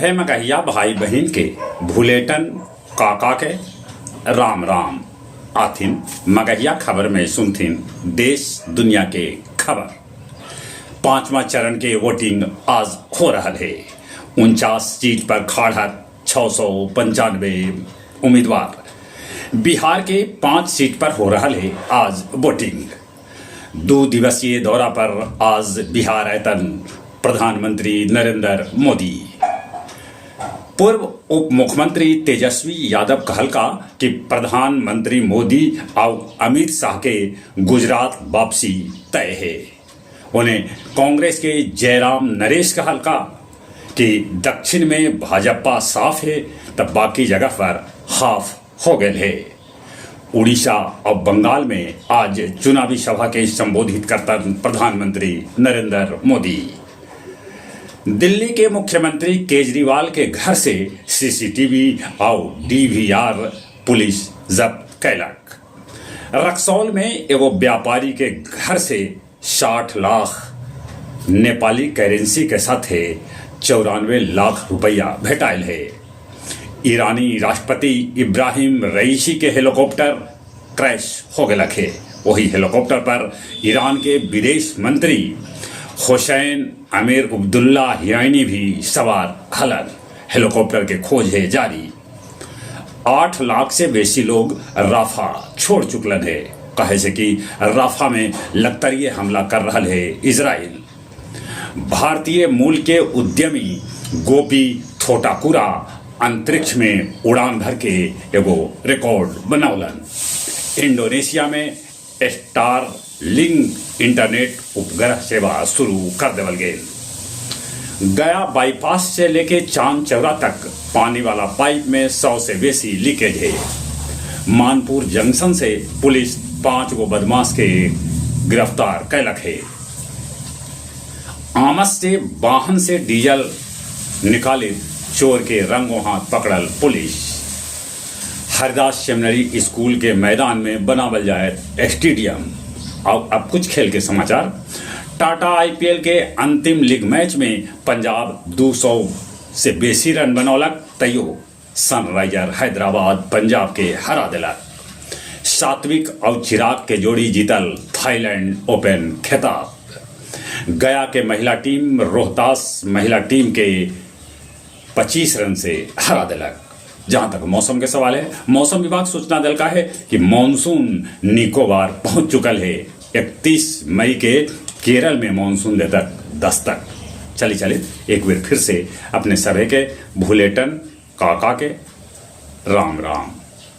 सभे मगहिया भाई बहिन के भुलेटन काका के राम राम। आथिन मगहिया खबर में सुनथिन देश दुनिया के खबर। पांचवा चरण के वोटिंग आज हो रहल हे। 49 सीट पर खाड़ हथ 695 उम्मीदवार। बिहार के 5 सीट पर हो रहल हे आज वोटिंग। 2 दिवसीय दौरा पर आज बिहार अयतन प्रधानमंत्री नरेंद्र मोदी। पूर्व उप मुख्यमंत्री तेजस्वी यादव कहलका कि प्रधानमंत्री मोदी आउ अमित शाह के गुजरात वापसी तय हे। ओने कांग्रेस के जयराम नरेश कहलका कि दक्षिण में भाजपा साफ हे त बाकी जगह पर हाफ हो गए हे। उड़ीसा और बंगाल में आज चुनावी सभा के संबोधित करतन प्रधानमंत्री नरेंद्र मोदी। दिल्ली के मुख्यमंत्री केजरीवाल के घर से सीसीटीवी और डीवीआर पुलिस जब्त कैलक। रक्सौल में एगो व्यापारी के घर से 60 लाख नेपाली करेंसी के साथे 94 लाख रुपया भेटाइल हे। ईरानी राष्ट्रपति इब्राहिम रईसी के हेलीकॉप्टर क्रैश हो गलक हे। वही हेलीकॉप्टर पर ईरान के विदेश मंत्री हुसैन अमीर अब्दुल्ला हियानी भी सवार हलन। हेलीकॉप्टर के खोज है जारी। 8 लाख से बेसी लोग राफा छोड़ चुकलन है, कहे से कि राफा में लगतरिये हमला कर रहा है इजराइल। भारतीय मूल के उद्यमी गोपी थोटाकुरा अंतरिक्ष में उड़ान भर के एगो रिकॉर्ड बनौलन। इंडोनेशिया में स्टारलिंक इंटरनेट उपग्रह सेवा शुरू कर देवल गेल। गया बाईपास से लेके चांद चौरा तक पानी वाला पाइप में 100 से बेसी लीकेज है। मानपुर जंक्शन से पुलिस 5 गो बदमाश के गिरफ्तार कैलक है। आमस से वाहन से डीजल निकाले चोर के रंगों हाथ पकड़ल पुलिस। हरिदास सेमिनरी स्कूल के मैदान में बनावल जाए स्टेडियम। अब कुछ खेल के समाचार। टाटा आईपीएल के अंतिम लीग मैच में पंजाब 200 से बेसी रन बनौलक, तैयो सनराइजर हैदराबाद पंजाब के हरा दिलक। सात्विक और चिराग के जोड़ी जीतल थाईलैंड ओपन खिताब। गया के महिला टीम रोहतास महिला टीम के 25 रन से हरा दिलक। जहां तक मौसम के सवाल है, मौसम विभाग सूचना दिलका है कि मानसून निकोबार पहुंच चुकल है। 31 मई के केरल में मानसून देतक दस्तक। चली चली एक बार फिर से अपने सभे के भुलेटन काका के राम राम।